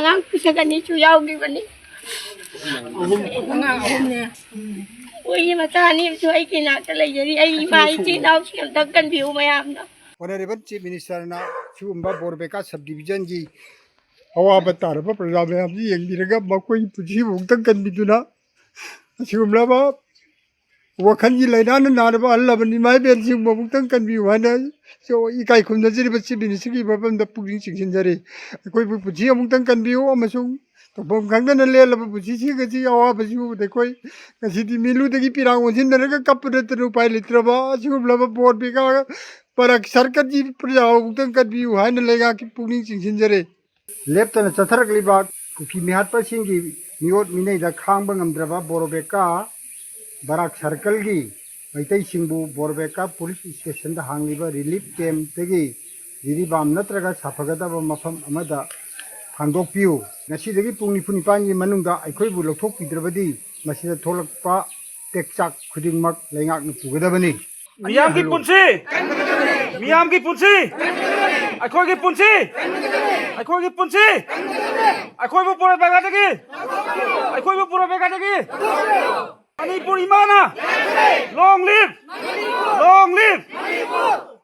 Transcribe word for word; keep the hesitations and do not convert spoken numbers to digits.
ꯑꯉꯥꯡ ꯄꯤꯁꯛ ꯑꯅꯤꯁꯨ ꯌꯥꯎꯈꯤꯕꯅꯤ꯫ ꯑꯉꯥꯡ ꯑꯍꯨꯝꯅꯦ꯫ ꯑꯩꯈꯣꯏꯒꯤ ꯃꯆꯥ ꯑꯅꯤ ꯑꯃꯁꯨ ꯑꯩꯒꯤ ꯏꯅꯥꯛꯇ ꯂꯩꯖꯔꯤ꯫ ꯑꯩ ꯏꯃꯥ ꯏꯆꯤꯟ ꯏꯅꯥꯎꯁꯤꯡ ꯑꯝꯇꯪ ꯀꯟꯕꯤꯌꯨ ꯃꯌꯥꯝꯅ꯫ Honourable Chief Ministerꯅ ꯁꯤꯒꯨꯝꯕ ꯕꯣꯔꯕꯦꯀꯥ Subdivisionꯒꯤ ꯑꯋꯥꯕ ꯇꯥꯔꯕ ꯄ꯭ꯔꯖꯥ ꯃꯌꯥꯝꯁꯤ ꯌꯦꯡꯕꯤꯔꯒ ꯃꯈꯣꯏꯒꯤ ꯄꯨꯟꯁꯤꯕꯨ ꯑꯃꯨꯛꯇꯪ ꯀꯟꯕꯤꯗꯨꯅ ꯑꯁꯤꯒꯨꯝꯂꯕ ꯋꯥꯈꯜꯒꯤ ꯂꯥꯏꯅꯥꯅ ꯅꯥꯔꯕ ꯑꯍꯜ ꯂꯃꯟ ꯏꯃꯥ ꯏꯕꯦꯟꯁꯤꯡꯕꯨ ꯑꯃꯨꯛꯇꯪ ꯀꯟꯕꯤꯌꯨ ꯍꯥꯏꯅ ꯏꯀꯥꯏ ꯈꯨꯝꯅꯖꯔꯤꯕ Chief Ministerꯒꯤ ꯃꯐꯝꯗ ꯄꯨꯛꯅꯤꯡ ꯆꯤꯡꯁꯤꯟꯖꯔꯤ꯫ ꯑꯩꯈꯣꯏꯕꯨ ꯄꯨꯟꯁꯤ ꯑꯃꯨꯛꯇꯪ ꯀꯟꯕꯤꯌꯨ ꯑꯃꯁꯨꯡ ꯇꯧꯐꯝ ꯈꯪꯗꯅ ꯂꯦꯜꯂꯕ ꯄꯨꯟꯁꯤꯁꯤꯡ ꯑꯁꯤ ꯑꯋꯥꯕꯁꯤ ꯎꯕꯗ ꯑꯩꯈꯣꯏ ꯉꯁꯤꯗꯤ ꯃꯤꯠꯂꯨꯗꯒꯤ ꯄꯤꯔꯥꯡ ꯑꯣꯟꯁꯤꯟꯅꯔꯒ ꯀꯞꯄ ꯅꯠꯇꯅ ꯎꯄꯥꯏ ꯂꯩꯇ꯭ꯔꯕ ꯑꯁꯤꯒꯨꯝꯂꯕ ꯕꯣꯔ ꯕꯦꯒꯥ ꯕꯔꯥꯛ ꯁꯔꯀꯜꯒꯤ ꯄ꯭ꯔꯖꯥ ꯑꯃꯨꯛꯇꯪ ꯀꯟꯕꯤꯌꯨ ꯍꯥꯏꯅ ꯂꯩꯉꯥꯛꯀꯤ ꯄꯨꯛꯅꯤꯡ ꯆꯤꯡꯁꯤꯟꯖꯔꯤ꯫ ꯂꯦꯞꯇꯅ ꯆꯠꯊꯔꯛꯂꯤꯕ ꯀꯨꯀꯤ ꯃꯤꯍꯥꯠꯄꯁꯤꯡꯒꯤ ꯃꯤꯑꯣꯠ ꯃꯤꯅꯩꯗ ꯈꯥꯡꯕ ꯉꯝꯗ꯭ꯔꯕ ꯕꯣꯔꯣꯕꯦꯀꯥ ꯕꯔꯥꯛ ꯁꯔꯀꯜꯒꯤ ꯃꯩꯇꯩꯁꯤꯡꯕꯨ ꯕꯣꯔꯣꯕꯦꯀꯥ ꯄꯨꯂꯤꯁ ꯁ꯭ꯇꯦꯁꯟꯗ ꯍꯥꯡꯂꯤꯕ ꯔꯤꯂꯤꯐ ꯀꯦꯝꯞꯇꯒꯤ ꯖꯤꯔꯤꯕꯥꯝ ꯅꯠꯇ꯭ꯔꯒ ꯁꯥꯐꯒꯗꯕ ꯃꯐꯝ ꯑꯃꯗ ꯊꯥꯡꯗꯣꯛꯄꯤꯌꯨ꯫ ꯉꯁꯤꯗꯒꯤ ꯄꯨꯡ ꯅꯤꯐꯨ ꯅꯤꯄꯥꯟꯒꯤ ꯃꯅꯨꯡꯗ ꯑꯩꯈꯣꯏꯕꯨ ꯂꯧꯊꯣꯛꯄꯤꯗ꯭ꯔꯕꯗꯤ ꯃꯁꯤꯗ ꯊꯣꯛꯂꯛꯄ ꯇꯦꯛꯆꯥꯛ ꯈꯨꯗꯤꯡꯃꯛ ꯂꯩꯉꯥꯛꯅ ꯄꯨꯒꯗꯕꯅꯤ꯫ ꯃꯤꯌꯥꯝꯒꯤ ꯄꯨꯟꯁꯤ! ꯃꯤꯌꯥꯝꯒꯤ ꯄꯨꯟꯁꯤ! ꯑꯩꯈꯣꯏꯒꯤ ꯄꯨꯟꯁꯤ! ꯑꯩꯈꯣꯏꯒꯤ ꯄꯨꯟꯁꯤ! ꯑꯩꯈꯣꯏꯕꯨ ꯕꯣꯔꯣꯕꯦꯀꯥꯗꯒꯤ! ꯑꯩꯈꯣꯏꯕꯨ ꯕꯣꯔꯣꯕꯦꯀꯥꯗꯒꯤ! ꯃꯅꯤꯄꯨꯔ ꯏꯃꯥꯅ! Long live! Long live!